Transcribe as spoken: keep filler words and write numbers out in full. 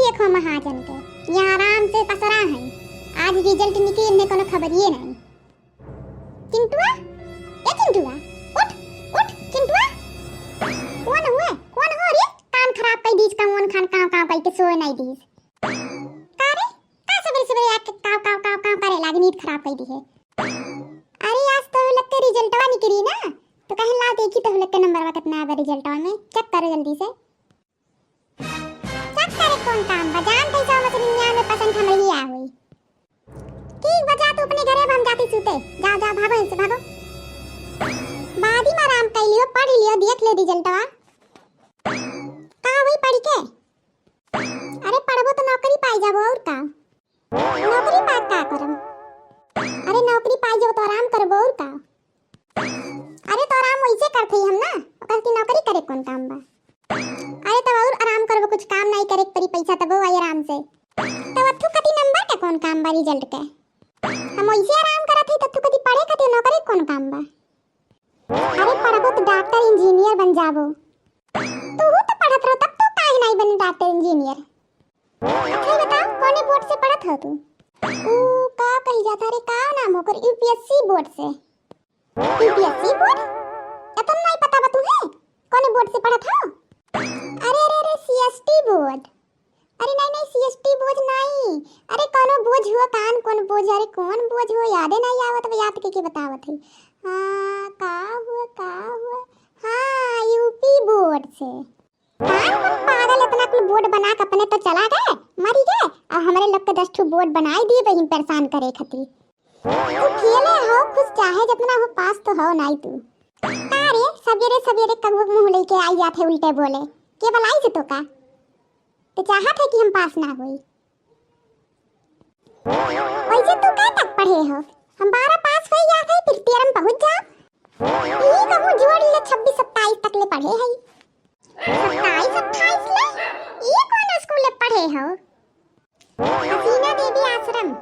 देखो महाजन के, यहाँ आराम से पसरा हैं। आज result निकली, इन्हें कोनो खबरिए नहीं। चिंटुआ, ए चिंटुआ, उठ, उठ चिंटुआ। कौन हुए, कौन हो रे? कान खराब कइ दीस, कौन खान काव काव कइ के सोए नहीं दीस। का रे, का सबेरे सबेरे आके काव काव काव काव करे लागे, नींद खराब कइ दी है। अरे आज तो लग के resultवा निकली ना, तो कहीं ला देखी तो लग के नंबरवा कितना आवे resultवा में, check करो जल्दी से। Check करे कौन काम बा, जान कैसे हो मशीनिया में percent हमरी ही आ हुई। ठीक बा, जा तू अपने घरे, अब हम जाती सूते। जाओ, जाओ, भागो इनसे, भागो। बाद ही में आराम कर लियो, पढ़ लियो, देख ले resultवा। का हुई पढ़ के? अरे पढ़बो तो नौकरी पाई जाबो, और का? नौकरी पा का करम? अरे नौकरी पाई जाबो तो आराम करबो, और का? अरे तो आराम वैसे करत हई हम ना, ओकर की नौकरी करे कौन काम बा? अरे तब और आराम करबो, कुछ काम नहीं करे के पड़ी, पैसा तबो आई आराम से। तब अथु कति नंबर के कौन काम बा result के? हम वैसे आराम करत हई, तब तू कति पढ़े खातिर नौकरी कौन काम बा? अरे पढ़बो तो डॉक्टर इंजीनियर बन जाबो। तू तो पढ़त रहो, तब तू काहे नहीं बने डॉक्टर इंजीनियर? अच्छा ही बताओ, कौने बोर्ड से पढ़त हो तू? ऊ का कही जाता रे, का नाम ओकर, यूपीएससी बोर्ड से। यूपीएससी बोर्ड? एतन नहीं पता बा तुहे? कौने बोर्ड से पढ़त हो? अरे, अरे, अरे, सीएसटी बोर्ड। अरे नहीं, नहीं, सीएसटी बोर्ड नहीं। अरे कौनो बोर्ड हुआ, कान कौन बोर्ड, अरे कौन बोर्ड हुआ, यादे नहीं आवत बा, याद के, के बतावत है। हाँ, का हुआ, का हुआ? हाँ, यूपी बोर्ड से। का तुम पागल, इतना कुल बोर्ड बना के अपने तो चला गए, मरी गए, और हमरे लोग के दस ठो बोर्ड बनाई दिए बहिन परेशान करे खातिर। तू फेले हो, खुश चाहे जितना हो, पास तो हो नाई तू। का रे, सबेरे सबेरे कौआ मुंह लेके आई जात है उल्टे बोले, के बलाई से तो का? तो चाहत है कि हम पास ना होई। वैसे तू कब तक पढ़े हो? हम बारह पास हो जात है, फिर तेरह में पहुंच जाओ। ई कहूँ जोड़ ले, छब्बीस सत्ताईस तक ले पढ़े है। सत्ताईस अट्ठाईस ले? ई कौन स्कूल ले पढ़े हो? हसीना देवी आश्रम।